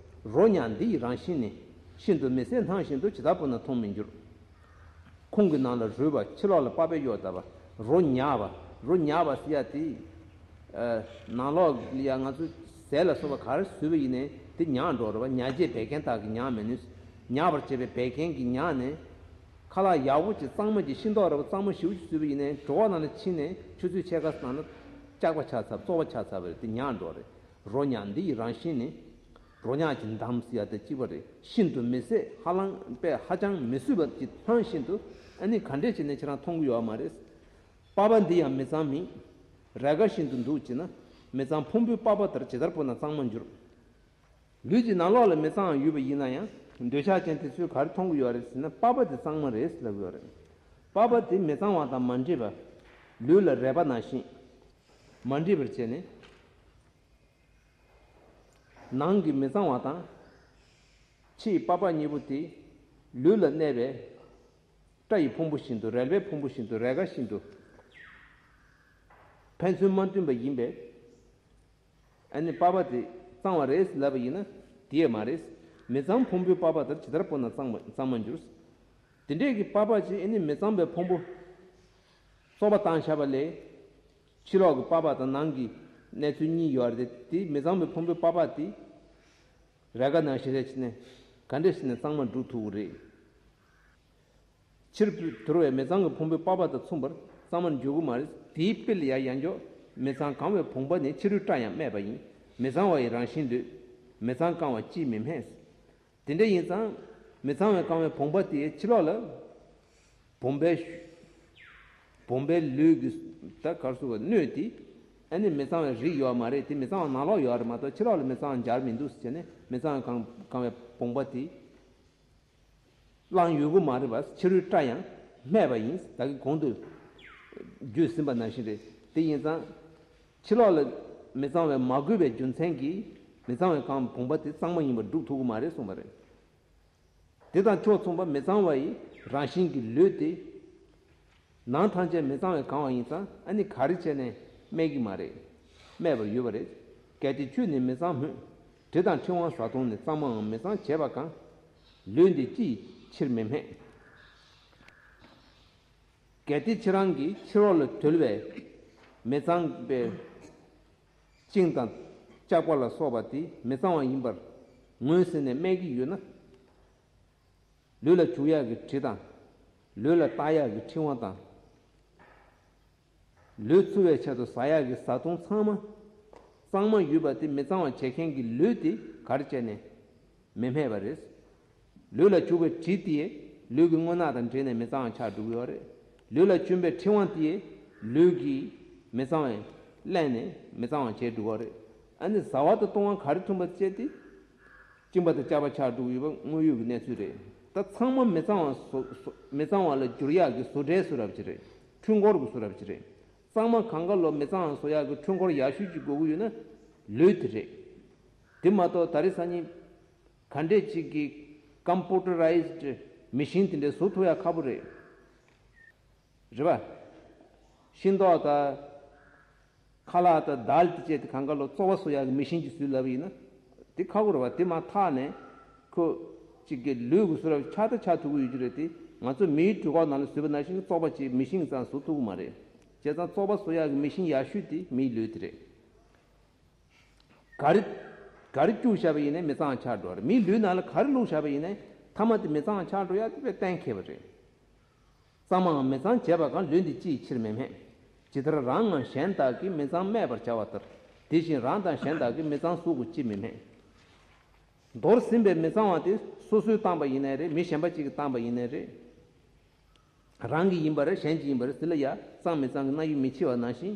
རོ་ཉ་འདི་ཡི་རང་བཞིན་ནི། ཤིན་ཏུ་མི་བཟད་སྣང་བཞིན་དུ། ཇི་ལྟར་སྤུ་ན་མཐོང་མི་འགྱུར། ཁོང་གི་ནང་ལ་རུལ་བ། ཕྱི་ལོགས་ལ་པགས་པས་གཡོགས་ད་པ། རོ་ཉ་བ། རོ་ཉ་བ་ཟེར་ཡ་དེ། ཨ། ནང་ལོགས་ལ་ཡ་ང་ཚོ་ཟས་ལ་སོགས་པ་ག་རེ་ཟོས་པ་ཡིན་ནའི་དེ་ཉག་འགྲོ་རེད་པ། ཉ་རྗེས་བད་ཀན་དག་གིས་ཉག་མི་ནུས། ཉག་པར་བྱེད་པའི་བད་ཀན་གྱིས་ཉག་ནས། ཁ་ལག་ཡག་པོ་ཅིག་གཙང་མ་ཅིག་ཤིང་ཏོག་རེད་པ། གཙང་མ་ཞེ་པོ་ཅིག་ཟོས་པ་ཡིན་ནའི་གྲོད་ཁོག་ནང་ལ་ཕྱིན་ནས་ཆུ་ཚོད་ཕྱེད་ཀ་ནང་ལ་སྐྱག་པ་ཆགས་ཚར། བཙོག་པ་ཆགས་ཚར་བ་རེད། དེ་ཉག་འགྲོ་རེད། རོ་ཉ་འདི་ཡི་རང་བཞིན་ནི། རོ་ཉག་གི་འདམ་ཟེར་ཡ་དེ་གཅིག་པ་རེད། ཤིན་ཏུ་མི་བཟད་ཧ་ལམ་པས་ཧ་ཅང་མི་བཟོད་པ་ཅིག་སྣང་བཞིན་དུ། ཨ་ནི་ག་འདྲས་བྱས་ནས་ཁྱེད་རང་མཐོང་གི་ཡོད་མ་རེད། པགས་པ་འདི་ཡང་མི་གཙང་མིན། རས་དཀར་བཞིན་དུ་འདུག་ཅེ་ན། མི་གཙང་ཕུང་པོའི་པགས་པ་ལྟར། ཇི་ལྟར་སྤུ་ན་གཙང་མར་འགྱུར། ལུས་ཀྱི་ནང་ལོགས་ལ་མི་གཙང་བ་ཡོད་པ་ཡིན་ན་ཡང་། འདོད་ཆགས་ཅན་དེ་ཚོས་ག་རེ་མཐོང་གི་ཡོད་རེད་ཟེར་ན། པགས་པ་དེ་གཙང་མ་རེད་ལབ་ཀྱི་ཡོད་རེད། པགས་པ་དེ་མི་གཙང་བ་དང་མ་འདྲེས་པ། ལུས་ལ་རས་པ་ནང་བཞིན། མ་འདྲེས་པར་བྱས་ནས། ནང་གི་མི་གཙང་བ་དང་། ཕྱིའི་པགས་པ་གཉིས་པོ་དེ། ལུས་ལ་གནས་པའི་སྐྲ་ཡི་ཕུང་པོ་བཞིན་དུ། རལ་པའི་ཕུང་པོ་བཞིན་དུ། རས་དཀར་བཞིན་དུ། ཕན་ཚུན་མ་མཐུན་པ་ཡིན་པས། ཨ་ནི་པགས་པ་དེ་གཙང་བ་རེད་ལབ་པ་ཡིན་ན་དེ་ཡང་མ་རེད། མི་གཙང་ཕུང་པོའི་པགས་པ་ལྟར། ཇི་ལྟར་སྤུ་ན་གཙང་མ་གཙང་མར་འགྱུར། དེ་འདྲས་ཀྱི་པགས་པ་ཅིག་ཨ་ནི་མི་གཙང་པའི་ཕུང་པོ། བཙོག་པ་བཏང་བཞག་པ་ལས། ཕྱི་ལོགས་ཀྱི་པགས་པ་དང་ནང་གི་གནས་ཚུལ་གཉིས་ཡོད་རེད་དེ། མི་གཙང་པའི་ཕུང་པོའི་པགས་པ་དེ། རས་དཀར་ནང་བཞིན་རེད་བྱས་ནས། ག་འདྲས་བྱས་ནས་གཙང་མར་འགྲུབ་ཐུབ་ཀྱི་རེད། ཕྱིར་དུར་བའི་མི་གཙང་གི་ཕུང་པོའི་པགས་པ་དང་མཚུངས་པར་གཙང་མར་འགྱུར་གྱི་མ་རེད། དེའི་དཔེ་ལ་ཡང་ཡང་འཇོག་མི་གཙང་གང་བའི་བུམ་པ་ནི། ཕྱི་རོལ་སྐྲ་ཡང་སྨྲས་པ་ཡིན། མི་གཙང་བ་ཡི་རང་བཞིན་ལུས། མི་གཙང་བཀང་བ་ཅིས་མི་སྨྲས། དེ་འདྲ་ཡིན་ཙང་། མི་གཙང་བས་བཀང་བའི་བུམ་པ་དེའི་ཕྱི་ལོགས་ལ། བུམ་པའི། བུམ་པའི་ལུས་ཀྱི་ད་གར་སོ་བའི་སྣོད་དེ། ཨ་ནི་མི་གཙང་བའི་རིགས་ཡོད་མ་རེད་དེ། མི་གཙང་བ་ནང་ལོགས་ཡོད་རེད་མ་གཏོགས་ཕྱི་ལོགས་ལ་མི་གཙང་བ་འབྱར་མི་འདུག་ཟེར་ནས། མི་གཙང་བས་བཀང་བཀང་བའི་བུམ་པ་དེ། བླངས་ཡོད་ཀྱི་མ་རེད་པ། ཕྱི་རོལ་སྐྲ་ཡང་སྨྲས་པ་ཡིན། ད་གིན་གོང་དུ་བརྗོད་ཟིན་པ་ནང་བཞིན་རེད། དེ་ཡིན་ཙང་། ཕྱི་ལོགས་ལ་མི་གཙང་བས་མ་གོས་པའི་རྒྱུ་མཚན་གྱིས། མི་གཙང་བས་བཀང་བའི་བུམ་པ་དེ་གཙང་མ་ཡིན་པར་སྒྲུབ་ཐུབ་ཀྱི་མ་རེད་གསུངས་པ་རེད། དེ་དང་ཕྱོགས་མཚུངས་པ་མི་གཙང་བ་ཡི་རང་བཞིན་གྱི་ལུས་དེ། ནང་ཐམས་ཅད་མི་གཙང་བས་གང་བ་ཡིན་ཙང་། ཨ་ནི་ག་རེ་བྱས་ནས་སྨྲས་ཀྱི་མ་རེད། སྨྲས་པར་ཡོད་པ་རེད། གལ་ཏེ་ཁྱོད་ནི་མི་གཙང་མོད། དྲི་དང་མཁྲིས་དབང་བཟའ་བཏུང་ནི། གཙང་མའང་མི་གཙང་བྱས་པ་གང་། ལུས་འདི་ཅི་ཡིས་ཕྱིར་མི་སྨྲས། གལ་ཏེ་ཁྱེད་རང་གིས་ཕྱི་རོལ་ལ་དུལ་བའི་མི་གཙང་པའི། གཅིན་དང་ལྕགས་པ་ལ་སོགས་པ་དེ་མི་གཙང་བ་ཡིན་པར་ངོས་ཟིན་ནས་སྨྲས་ཀྱི་ཡོད་ན། ལུས་ལ་བྱུག་ཡག་གི་དྲི་དང་། ལུས་ལ་བཏགས་ཡག་གི་ཕྲེང་བ་དང་། ལུས་འཚུ་བའི་ཆེད་དུ་ཟ་ཡག་གི་བཟའ་བཏུང་ཚང་མ་གཙང་མ་ཡོད་པ་དེ་མི་གཙང་བ་བྱེད་མཁན་གྱི་ལུས་དེ་ག་རེ་བྱས་ནས་མི་སྨྲས་པ་རེད། ལུས་ལ་བྱུག་པའི་དྲི་དེས་ལུས་ཀྱི་རྔུལ་ནག་དང་འདྲེས་ནས་མི་གཙང་བ་ཆགས་འགྲོ་གི་ཡོད་རེད། ལུས་ལ་བྱུག་པའི་ཕྲེང་བ་དེས་ལུས་ཀྱི་མི་གཙང་བ་བརླན་ནས་མི་གཙང་བ་བྱས་འགྲོ་གི་ཡོད་རེད། ཨ་ནི་བཟའ་བ་དང་བཏུང་བ་ག་རེ་མཐུན་པ་བྱས་ཏེ། གཅིན་པ་དང་ལྕགས་པ་ཆགས་འགྲོ་གི་ཡོད་པ་དངོས་ཡོད་ཀྱི་གནས་ཚུལ་རེད། ད་ཚང་མ་མི་གཙང་བ་བཟོ་བཟོ་མི་གཙང་བ་ལ་འགྱུར་ཡག་གི་བཟོ་གྲྭའི་བཟོ་འདྲ་ཅིག་རེད། འཕྲུལ་འཁོར་གྱི་བཟོ་འདྲ་ཅིག་རེད། གཙང་མ་གང་ག་ལོ་མི་གཙང་བ་བཟོ་ཡག་གི་འཕྲུལ་འཁོར་ཡག་ཤོས་ཅིག་དགོས་ཀྱི་ཡོད་ན་ལུས་དེ་རེད། དེ་མ་གཏོགས་ད་རེས་སང་ཉིན་ག་འདྲས་ཅིག་གི་ཀམ་པུ་ཊ་རའི་ཛི་མེ་ཤིན་དེ་འདྲས་བཟོ་ཐུབ་ཡག་ཁག་པོ་རེད། རེད་པ། ཤིང་ཏོག་དང་། ཁ་ལག་དང་དཱལ་དེ་བཅས་དེ་གང་ག་ལོ་བཙོག་པ་བཟོ་ཡག་གི་མེ་ཤིན་ཅིག་བཟོས་ལབ་ཡིན་ན། དེ་ཁག་པོ་རེད་པ། དེ་མར་འཐག་ནས་ཁོ་གཅིག་གི་ལུས་ཀྱི་བཟོ་འདྲ་ཆགས་ད་ཆགས་ཐུབ་ཀྱི་ཡོད་ཀྱི་རེད་དེ། ང་ཚོ་མིའི་གྲོད་ཁོག་ནང་ལ་བཟོས་པ་ནང་བཞིན་བཙོག་པ་ཅིག་མེ་ཤིན་ཙང་བཟོ་ཐུབ་ཀྱི་མ་རེད། བྱས་ཙང་བཙོག་པ་བཟོ་ཡག་གི་མེ་ཤིན་ཡག་ཤོས་དེ་མིའི་ལུས་དེ་རེད། ག་རེ་ག་རེ་བཅུག་བཞག་པ་ཡིན་ནའི་མི་གཙང་བ་ཆགས་འགྲོ་བ་རེད། མིའི་ལུས་ནང་ལ་ག་རེ་བླུགས་བཞག་པ་ཡིན་ནའི་མཐའ་མ་དེ་མི་གཙང་བ་ཆགས་འགྲོ་ཡག་དེ་དཔེ་གཏན་འཁེལ་བ་རེད། གཙང་མའམ་མི་གཙང་བྱས་པ་གང་ལུས་འདི་ཅིའི་ཕྱིར་མི་སྨད། ཇི་ལྟར་རང་ངམ་གཞན་དག་གིས་མི་གཙང་སྨད་པར་བྱ་བ་ལྟར། དེ་བཞིན་རང་དང་གཞན་དག་གིས་མི་གཙང་གཟུགས་ཀྱིས་ཅིས་མི་སྨད། མདོར་ཟིན་པའི་མི་གཙང་བ་དེ་སོ་སོས་བཏང་པ་ཡིན་ནའི་རེད། མི་གཞན་པ་གཅིག་གིས་བཏང་པ་ཡིན་ནའི་རེད། རང་གི་ཡིན་པ་རེད། གཞན་གྱི་ཡིན་པ་རེད། དེ་ལ་ཡ་གཙང་མི་གཙང་གི་རྣམ་དབྱེ་མི་ཕྱེ་བ་ནང་བཞིན།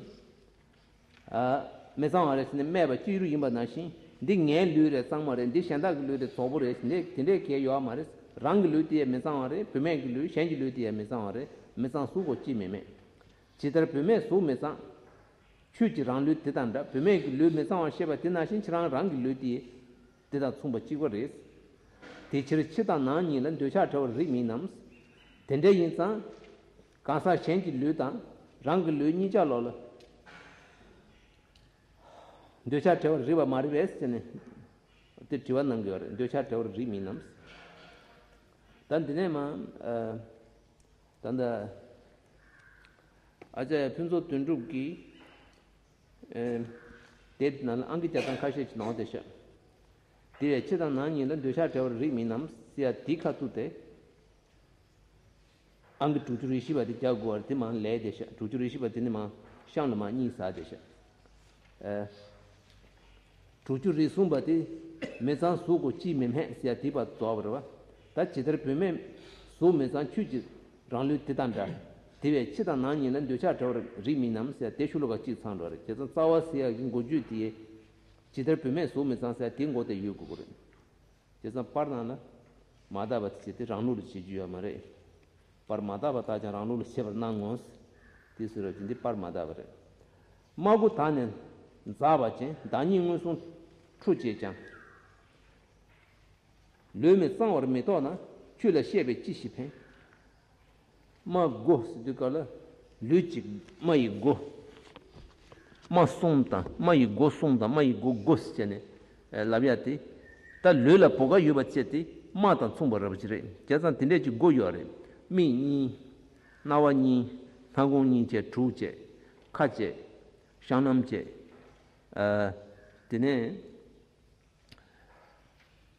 ཨ། མི་གཙང་བ་རེད་ཟེར་ནས་སྨྲས་པ་ཅི་རུ་ཡིན་པ་ནང་བཞིན། འདི་ངའི་ལུས་རེད། གཙང་མ་རེད། འདི་གཞན་དག་གི་ལུས་རེད། བཙོག་པོ་རེད་ཟེར་ནས་དེ་འདྲའི་གལ་ཡོད་མ་རེད། རང་གི་ལུས་དེ་ཡང་མི་གཙང་བ་རེད། བུད་མེད་ཀྱི་ལུས། གཞན་གྱི་ལུས་དེ་ཡང་མི་གཙང་བ་རེད། མི་གཙང་གཟུགས་ཀྱིས་ཅིས་མི་སྨད། ཇི་ལྟར་བུད་མེད་གཟུགས་མི་གཙང་། ཁྱོད་ཀྱི་རང་ལུས་དེ་དང་འདྲ། བུད་མེད་ཀྱི་ལུས་མི་གཙང་བར་ཤེས་པ་དེ་ནང་བཞིན་ཁྱེད་རང་རང་གི་ལུས་དེ་དེ་དང་མཚུངས་པ་གཅིག་པ་རེད། དེ་ཕྱིར་ཕྱི་དང་ནང་གཉིས་ལ་འདོད་ཆགས་བྲལ་བར་རིགས་མིན་ནམ། དེ་འདྲ་ཡིན་ཙང་། གང་ཟག་གཞན་གྱི་ལུས་དང་རང་གི་ལུས་གཉིས་ཆ་ལོག་ལ་འདོད་ཆགས་བྲལ་བར་རིགས་པ་མ་རེད་པས་ཟེར་ནས་དེ་དྲི་བ་གནང་གི་ཡོད་རེད། འདོད་ཆགས་བྲལ་བར་རིགས་མིན་ནམ། ད་འདི་ནས་མ། ཨ། ད་ལྟ་ཨ་ཅག་ཕུན་ཚོགས་དོན་གྲུབ་ཀྱིས། ཨེ། དེབ་ནང་ལ་ཨང་ཀི་རྒྱག་སྟངས་ཁ་ཤས་ཤིག་ནོར་བསྡད་ཤག་དེ་བས་ཕྱི་དང་ནང་གཉིས་ལ་འདོད་ཆགས་བྲལ་བར་རིགས་མིན་ནམ་ཟེར་ཡ་དེའི་ཁ་ཐུག་དེ། ཨང་ཀི་དྲུག་ཅུ་རེ་བཞི་པ་དེ་རྒྱག་དགོས་པ་རེད། དེ་མར་ལས་བསྡད་ཤག་དྲུག་ཅུ་རེ་བཞི་པ་དེ་ནི་མར་གཤམ་ལ་མར་གཉིད་ཟ་བསྡད་ཤག་ཨེ། དྲུག་ཅུ་རེ་གསུམ་པ་དེ། མི་གཙང་གཟུགས་ཀྱིས་ཅིས་མི་སྨད་ཟེར་ཡ་དེ་བར་རྫོགས་པ་རེད་པ། ད་ཇི་ལྟར་བུད་མེད་གཟུགས་མི་གཙང་ཁྱོད་ཀྱི་རང་ལུས་དེ་དང་འདྲ། དེ་བས་ཕྱི་དང་ནང་གཉིས་ལ་འདོད་ཆགས་བྲལ་བར་རིགས་མིན་ནམ་ཟེར་ཡ་དེ་ཤོ་ལོ་ཀ་གཅིག་ཚང་འགྲོ་རེད། བྱས་ཙང་རྩ་བ་ཟེར་ཡ་གི་མགོ་བརྗོད་དེ། ཇི་ལྟར་བུད་མེད་གཟུགས་མི་གཙང་ཟེར་ཡ་དེའི་མགོ་དེ་ཡོད་དགོས་ཀྱི་རེད། བྱས་ཙང་པར་ནང་ལ་མ་དག་པ་དེ་བྱས་ཏེ་རང་ལུགས་ལ་བྱེད་རྒྱུ་ཡོད་མ་རེད། པར་མ་དག་པ་དག་ཀྱང་རང་ལུགས་ལ་བྱེད་པར་གནང་ངོ་། དེ་ཟེར་བ་ཅིག་འདི་པར་མ་དག་པ་རེད། རྨ་དགུ་དག་ནས་འཛག་པ་ཅན། བདག་ཉིད་མངོན་སུམ་འཁྲུ་བྱེད་ཀྱང་། ལུས་མི་གཙང་བར་མི་རྟོག་ན། ཁྱོད་ལ་བཤད་པས་ཅི་ཞིག་ཕན། རྨ་དགུ་ཟེར་དུས་སྐབས་ལ་ལུས་གཅིག་རྨ་ཡི་མགོ། རྨ་གསུམ་དང་རྨ་ཡི་མགོ་གསུམ་དང་རྨ་ཡི་མགོ་དགུ་ཟེར་བྱས་ནས་ལབ་ཡ་དེ། ད་ལུས་ལ་བུ་ག་ཡོད་པ་བྱས་ཏེ་རྨ་དང་མཚུངས་པ་འདྲ་པོ་ཅིག་རེད། བྱས་ཙང་དེ་འདྲས་ཀྱི་མགོ་ཡོད་རེད། མིག་གཉིས། རྣ་བ་གཉིས། སྣ་ཁུང་གཉིས་བཅས་དྲུག་བཅས། ཁ་བཅས། བཤང་གནམ་བཅས། ཨ། དེ་ནས།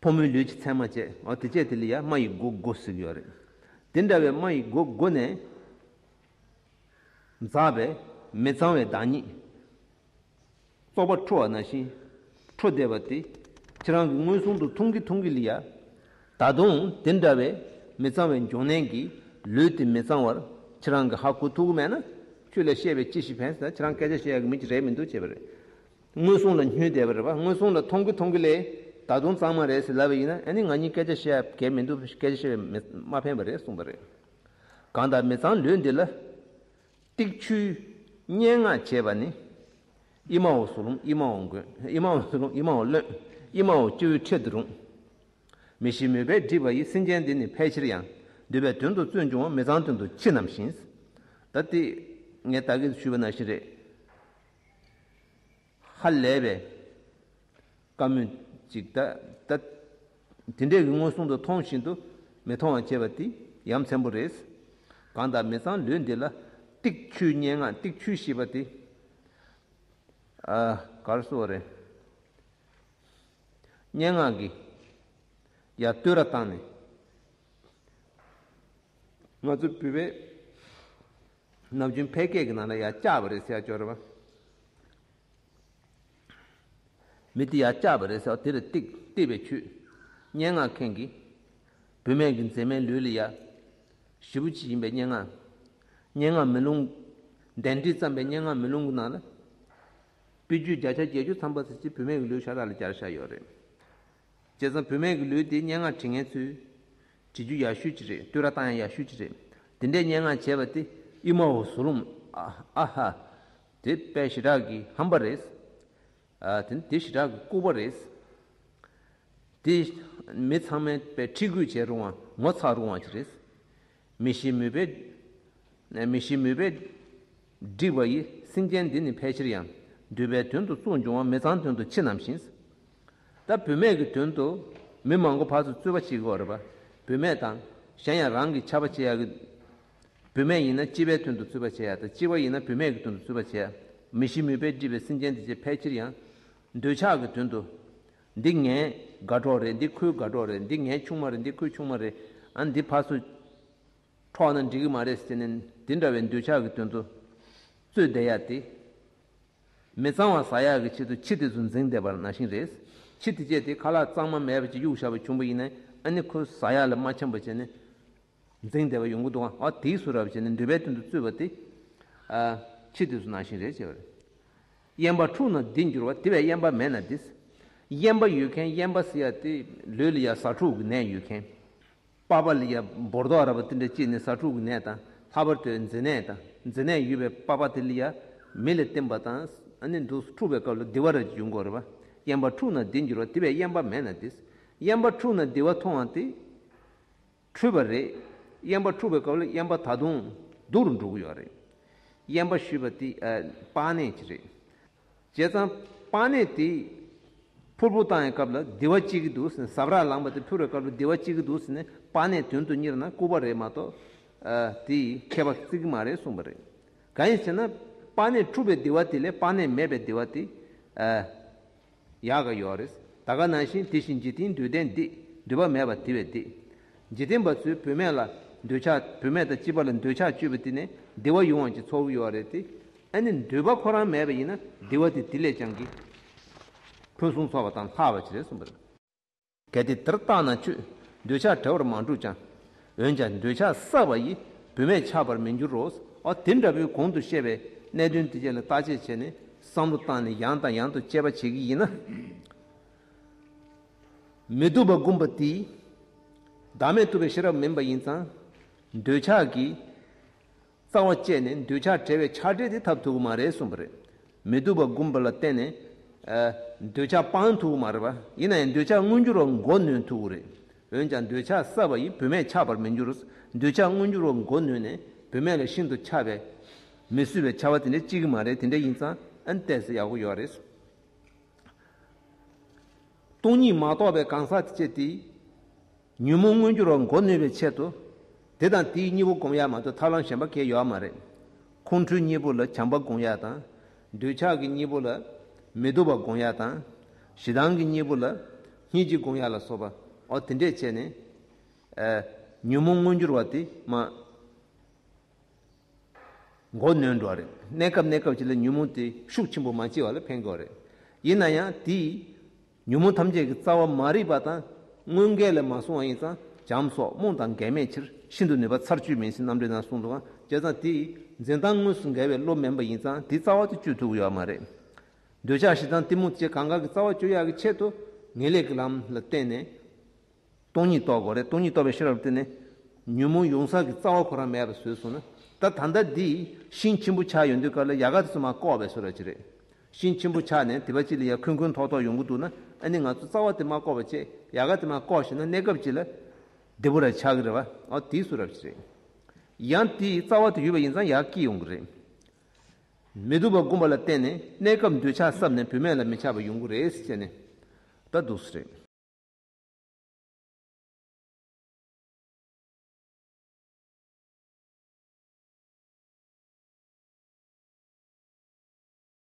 ཕོ་མོའི་ལུས་ཀྱི་མཚན་མ་བཅས། འོ་དེ་བཅས་དེ་ལ་ཡང་རྨ་ཡི་མགོ་དགུ་ཟེར་གྱི་ཡོད་རེད། དེ་འདྲ་བའི་རྨ་ཡི་མགོ་དགུ་ནས་འཛག་པའི་མི་གཙང་བའི་བདག་ཉིད། བཙོག་པ་འཁྲུ་བ་ནང་བཞིན་འཁྲུ་བསྡད་པ་དེ་ཁྱེད་རང་གིས་མངོན་སུམ་དུ་མཐོང་གི་མཐོང་གི་ལ་ཡ། ད་དུང་དེ་འདྲ་བའི་མི་གཙང་བའི་འབྱུང་གནས་ཀྱི་ལུས་དེ་མི་གཙང་བར་ཁྱེད་རང་གིས་ཧ་གོ་ཐུབ་ཀྱི་མེད་ན། ཁྱོད་ལ་བཤད་པས་ཅི་ཞིག་ཕན་ཟེར་ན། ཁྱེད་རང་སྐད་ཆ་བཤད་ཡག་གི་མི་ཅིག་རེད་མི་འདུག་བྱས་པ་རེད། མངོན་སུམ་ལ་སྨྱོས་བསྡད་པ་རེད་པ། མངོན་སུམ་ལ་མཐོང་གི་མཐོང་གི་ལས་ད་དུང་གཙང་མ་རེད་ཟེར་ལབ་པ་ཡིན་ན། ཨ་ནི་ང་གཉིས་སྐད་ཆ་བཤད་ཡག་གལ་མི་འདུག་སྐད་ཆ་བཤད་པས་མི་མ་ཕན་པ་རེད་གསུངས་པ་རེད། གང་དག་མི་གཙང་ལུས་འདི་ལ། ཏིག་ཆུའི་སྙན་ངག་བྱས་པ་ནི། ཨི་མའོ་ཟུ་ལུང་ཨི་མའོ་མགོན། ཨི་མའོ་ཟུ་ལུང་ཨི་མའོ་བློན། ཨི་མའོ་སྤྱི་བོའི་ཁྲོད་དུ་རུང་། མི་ཤེས་མོས་པས་བསྒྲིབས་པ་ཡི། སེམས་ཅན་འདི་ནི་ཕལ་ཆེར་ཡང་། འདོད་པའི་དོན་དུ་བརྩོན་འབྱུང་བ། མི་གཙང་དོན་དུ་འཆི་རྣམས་བཞིན། ད་ལྟའི་ངས་ད་གིན་ཞུས་པ་ནང་བཞིན་རེད། ཧ་ལས་པའི་བཀའ་མོལ་ཅིག་ད་ད་དེ་འདྲས་ཀྱི་མངོན་སུམ་དུ་མཐོང་བཞིན་དུ་མི་མཐོང་བ་བྱས་པ་དེ་ཡ་མཚན་པོ་རེད། གང་དག་མི་གཙང་ལུས་འདི་ལ། ཏིག་ཆུའི་སྙན་ངག་ཏིག་ཆུ་ཞེས་པ་དེ། ཨ། ག་རེ་ཟེར་བ་རེད། སྙན་ངག་གི་ཡ་བསྟོད་ར་བཏང་ནས། ང་ཚོ་བོད་པའི་ནམ་རྒྱུན་ཕལ་སྐད་ཀྱི་ནང་ལ་ཡ་བཅག་པ་རེད་ཟེར་ཡ་ཅོག་རེད་པ། མི་དེ་ཡ་བཅག་པ་རེད་ཟེར་བ་དེ་ལ་ཏིག་ཏིག་པའི་ཆུ། སྙན་ངག་མཁན་གྱིས་བུད་མེད་ཀྱི་མཛེས་མའི་ལུས་ལ་ཡ། ཞེ་པོ་ཅིག་ཡིན་པའི་སྙན་ངག་སྙན་ངག་མེ་ལོང་། གདན་འདྲེན་བརྩམས་པའི་སྙན་ངག་མེ་ལོང་གི་ནང་ལ། དཔེ་བརྗོད་བརྒྱ་ཆ་བརྒྱད་ཅུ་ཐམ་པ་ཙམ་ཅིག་བུད་མེད་ཀྱི་ལུས་ཤ་སྟག་ལ་སྦྱར་བཞག་ཡོད་རེད། བྱས་ཙང་བུད་མེད་ཀྱི་ལུས་དེ་སྙན་ངག་འབྲི་མཁན་ཚོས་བྲིས་རྒྱུ་ཡག་ཤོས་ཅིག་རེད། བསྟོད་ར་བཏང་ཡ་ཡག་ཤོས་ཅིག་རེད། དེ་འདྲའི་སྙན་ངག་བྱས་པ་དེ་ཨི་མའོ་ཟུ་ལུམ་ཨ་ཨ་ཧ། དེ་དཔེ་ཞེ་དྲག་གི་ཧམ་པ་རེད། ཨ་དེ་དེ་ཞེ་དྲག་གི་ལྐུགས་པ་རེད། དེ་མི་ཚང་མས་དཔེ་ཁྲིད་དགོས་བྱས་རུང་བ་ངོ་ཚ་རུང་བ་ཅིག་རེད། མི་ཤེས་མུས་པས། མི་ཤེས་མུས་པས་བསྒྲིབས་པ་ཡིས་སེམས་ཅན་འདི་ནི་ཕལ་ཆེར་ཡང་འདོད་པའི་དོན་དུ་སུ་འབྱུང་བ་མི་ཚངས་དོན་དུ་ཕྱི་ནམ་ཞིང་། ད་བུད་མེད་ཀྱི་དོན་དུ་མི་མང་པོ་ཕར་ཚུར་རྩོད་པ་བྱེད་ཀྱི་ཡོད་རེད་པ། བུད་མེད་དང་གཞན་ཡང་རང་གི་ཆགས་པ་བྱེད་ཡག་གི། བུད་མེད་ཡིན་ན་སྐྱེས་པའི་དོན་དུ་རྩོད་པ་བྱེད་ཡག་དང་སྐྱེས་པ་ཡིན་ན་བུད་མེད་ཀྱི་དོན་དུ་རྩོད་པ་བྱེད་ཡག་མི་ཤེས་མུས་པས་བསྒྲིབས་པའི་སེམས་ཅན་འདི་ཚོས་ཕལ་ཆེར་ཡང་འདོད་ཆགས་ཀྱི་དོན་དུ། འདི་ངའི་དགའ་གྲོགས་རེད། འདི་ཁོའི་དགའ་གྲོགས་རེད། འདི་ངའི་ཆུང་མ་རེད། འདི་ཁོའི་ཆུང་མ་རེད། ཨ་འདི་ཕར་ཚུར་འཕྲོག་ན་འགྲིག་གི་མ་རེད་ཟེར་ནས་འདི་འདྲ་བའི་འདོད་ཆགས་ཀྱི་དོན་དུ་རྩོད་བསྡད་ཡ་དེ། མི་གཙང་བ་ཟ་ཡག་གི་ཆེད་དུ་ཁྱི་དེ་ཚོ་འཛིང་བསྡད་པ་ནང་བཞིན་རེད། ཁྱི་དེ་བཅས་དེ་ཁ་ལག་གཙང་མ་མེད་པ་ཅིག་གཡུག་བཞག་པ་བྱུང་བ་ཡིན་ན་ཨ་ནི་ཁོ་ཟ་ཡག་ལ་མ་འཆམ་པ་བྱས་ནས་འཛིང་བསྡད་པ་ཡོང་གི་འདུག་ཨ་དེའི་བཟོ་འདྲ་བྱས་ནས་འདོད་པའི་དོན་དུ་རྩོད་པ་དེ། ཨ་ཁྱི་དེ་ཚོ་ནང་བཞིན་རེད་ཅེས་པ་རེད། གཡན་པ་འཁྲུགས་ན་བདེ་འགྱུར་བ། དེ་བས་གཡན་པ་མེད་ན་བདེ། གཡན་པ་ཡོད་མཁན་གཡན་པ་ཟེར་ཡ་དེ་ལུས་ལ་ཡ་ཟ་འཕྲུག་གི་ནད་ཡོད་མཁན། པགས་པ་ལ་ཡ་འབུར་རྡོག་ར་བ་དེ་འདྲ་བཅད་ནས་ཟ་འཕྲུག་གི་ནད་དང་ལྷག་པར་དུ་མཛེ་ནད་དང་མཛེ་ནད་ཡོད་པའི་པགས་པ་དེ་ལ་ཡ་མེ་ལ་བསྟེན་པ་དང་ཨ་ནི་འདུག་འཁྲུགས་པའི་སྐབས་ལ་བདེ་བ་ར་ཅིག་ཡོང་གི་ཡོད་རེད་པ། གཡན་པ་འཁྲུགས་ན་བདེ་འགྱུར་བ། དེ་བས་གཡན་པ་མེད་ན་བདེ། གཡན་པ་འཁྲུགས་ན་བདེ་བ་མཐོང་བ་དེ་འཁྲུལ་པ་རེད། གཡན་པ་འཁྲུགས་པའི་སྐབས་ལ་གཡན་པ་ད་དུང་སྡུག་རུ་འགྲོ་གི་ཡོད་རེད། གཡན་པ་ཞུས་པ་དེ་ཨ་པགས་ནད་ཅིག་རེད། བྱས་ཙང་པགས་ནད་དེ་ཕུར་བུ་བཏང་བའི་སྐབས་ལ་བདེ་བ་སྐྱེ་གི་འདུག་ཟེར། ཟབ་ར་ལངས་པ་དེ་ཕུར་བའི་སྐབས་ལ་བདེ་བ་སྐྱེ་གི་འདུག་ཟེར་ནས་པགས་ནད་དོན་དུ་གཉེར་ན་ལྐུགས་པ་རེད་མ་གཏོགས། ཨ་དེ་ཁྱད་པར་བརྩི་གི་མ་རེད་གསུངས་པ་རེད། གང་ཡིན་ཟེར་ན་པགས་ནད་འཁྲུགས་པའི་བདེ་བ་དེ་ལས་པགས་ནད་མེད་པའི་བདེ་བ་དེ་ཨ་ཡག་ག་ཡོད་རེད། ད་ག་ནང་བཞིན་དེ་བཞིན་འཇིག་རྟེན་འདོད་ལྡན་འདི། འདོད་པ་མེད་པ་དེ་བས་བདེ། འཇིག་རྟེན་པ་ཚོས་བུད་མེད་ལ་འདོད་ཆགས། བུད་མེད་དང་སྐྱེས་པ་ལ་འདོད་ཆགས་སྤྱོད་པ་དེ་ནས་བདེ་བ་ཡོང་བ་ཅིག་ཚོར་གི་ཡོད་རེད་དེ། ཨ་ནི་འདོད་པ་ཁོ་རང་མེད་པ་ཡིན་ན་བདེ་བ་དེ་དེ་ལས་ཀྱང་གི་ཕུན་སུམ་ཚོགས་པ་དང་ལྷག་པ་ཅིག་རེད་གསུངས་པ་རེད། གལ་ཏེ་དེར་བརྟགས་ན་ཁྱོད་འདོད་ཆགས་བྲལ་བར་མ་གྲུབ་ཀྱང་། འོན་ཀྱང་འདོད་ཆགས་བསགས་པ་ཡིས་བུད་མེད་ཆགས་པར་མི་འགྱུར་རོ། ཨ་དེ་འདྲ་བའི་གོང་དུ་བཤད་པའི་གནད་དོན་དེ་བཅས་ལ་བརྟག་དཔྱད་བྱས་ནས་བསམ་བློ་བཏང་ནས་ཡང་དང་ཡང་དུ་དཔྱད་པ་བྱེད་ཀྱི་ཡིན་ན། མི་སྡུག་པ་བསྒོམས་པ་དེས་བདག་མེད་རྟོགས་པའི་ཤེས་རབ་མིན་པ་ཡིན་ཙང་། འདོད་ཆགས་ཀྱི་རྩ་བ་བཅད་ནས་འདོད་ཆགས་བྲལ་བའི་ཆགས་བྲལ་དེ་ཐོབ་ཐུབ་ཀྱི་མ་རེད་གསུངས་པ་རེད། མི་སྡུག་པ་བསྒོམས་པ་ལ་བརྟེན་ནས་ཨ་འདོད་ཆགས་སྤང་ཐུབ་ཀྱི་མ་རེད་པ། ཡིན་ན་ཡང་འདོད་ཆགས་མངོན་འགྱུར་བ་མགོ་གནོན་ཐུབ་ཀྱི་རེད། འོན་ཀྱང་འདོད་ཆགས་བསགས་པ་ཡིས་བུད་མེད་ཆགས་པར་མི་འགྱུར། འདོད་ཆགས་མངོན་འགྱུར་བ་མགོ་གནོན་ནས་བུད་མེད་ལ་ཤིན་ཏུ་ཆགས་པའི་མི་བཟོད་པའི་བྱ་བ་དེ་འདྲ་སྐྱེ་གི་མ་རེད། དེ་འདྲ་ཡིན་ཙང་ཨ་ནི་ཏོག་ཙམ་ཡག་པོ་ཡོད་རེད། སྟོང་ཉིད་མ་རྟོགས་པའི་གང་ཟག་དེ་བཅས་དེས། ཉོན་མོངས་མངོན་གྱུར་བ་མགོ་གནོན་པའི་ཆེད་དུ། དེ་དང་དེའི་གཉིས་པོ་སྒོམ་ཡག་མ་གཏོགས་ཐབས་ལམ་གཞན་པ་གང་ཡང་ཡོད་མ་རེད། ཁོང་ཁྲོའི་གཉིས་པོ་ལ་བྱམས་པ་སྒོམ་ཡག་དང་། འདོད་ཆགས་ཀྱི་གཉིས་པོ་ལ་མི་སྡུག་པ་སྒོམ་ཡག་དང་། ཞེ་སྡང་གི་གཉིས་པོ་ལ་སྙིང་རྗེ་སྒོམ་ཡག་ལ་སོགས་པ། འོ་དེ་འདྲས་བྱས་ནས། ཨ་ཉོན་མོངས་མངོན་གྱུར་བ་དེ་མ། མགོ་གནོན་འགྲོ་བ་རེད། གནས་སྐབས་གནས་སྐབས་ཅིག་ལ་ཉོན་མོངས་དེ་ཤུགས་ཆེན་པོ་མ་སྐྱེ་བ་ལ་ཕན་དགོས་རེད། ཡིན་ན་ཡང་དེས་ཉོན་མོངས་ཐམས་ཅད་ཀྱི་རྩ་བ་མ་རིག་པ་དང་དངོས་འགལ་ལས་མ་བྱུང་བ་ཡིན་ཙང་བྱམས་སོགས་རྨོངས་དང་འགལ་མེད་ཕྱིར་ཤིན་ཏུ་ནུས་པ་ཚར་གཅོད་མིན་ཟེར་རྣམ་འགྲེལ་ནང་གསུངས་འདུག་ག་བྱས་ཙང་དེས་འཛིན་སྟངས་དངོས་སུ་འགལ་བའི་བློ་མིན་པ་ཡིན་ཙང་དེའི་རྩ་བ་དེ་གཅོད་ཐུབ་ཀྱི་ཡོད་མ་རེད། འདོད་ཆགས་ཞེ་སྡང་གཏི་མུག་བཅས་གང་ག་གི་རྩ་བ་གཅོད་ཡག་གི་ཆེད་དུ་ངེས་ལེགས་ཀྱི་ལམ་ལ་བརྟེན་ནས། སྟོང་ཉིད་རྟོགས་དགོས་རེད། སྟོང་ཉིད་རྟོགས་པའི་ཤེས་རབ་དེ་ནི་ཉོན་མོངས་ཡོང་ས་ཀྱི་རྩ་བ་ཁོ་རང་མེད་པ་བཟོས་སོང་ན། ད་ད་ལྟ་འདི་ཤིང་ཆེན་པོ་ཆགས་ཡོང་དུས་སྐབས་ལ་ཡལ་ག་དེ་ཚོ་མར་བཀོག་པའི་བཟོ་འདྲ་ཅིག་རེད། ཤིང་ཆེན་པོ་ཆགས་ནས་དེ་བ་ཅིག་ལ་ཡ་ཁུན་ཁུན་ཐོག་ཐོག་ཡོང་གི་འདུག་ན། ཨ་ནི་ང་ཚོ་རྩ་བ་དེ་མར་བཀོག་པ་བྱས་ཡལ་ག་དེ་མར་བཀོག་ཤེས་ན་གནས་སྐབས་ཅིག་ལ་བདེ་པོ་ར་ཆགས་ཀྱི་རེད་བ། ཨ་དེའི་བཟོ་འདྲ་ཅིག་རེད། ཡང་དེའི་རྩ་བ་དེ་ཡོད་པ་ཡིན་ཙང་ཡར་སྐྱེ་ཡོང་གི་རེད། མི་སྡུག་པ་བསྒོམས་པ་ལ་བརྟེན་ནས་གནས་སྐབས་འདོད་ཆགས་བསམས་ནས་བུད་མེད་ལ་མི་ཆགས་པ་ཡོང་གི་རེད་ཟེར་ནས་ད་འདུག་སེ་རེད།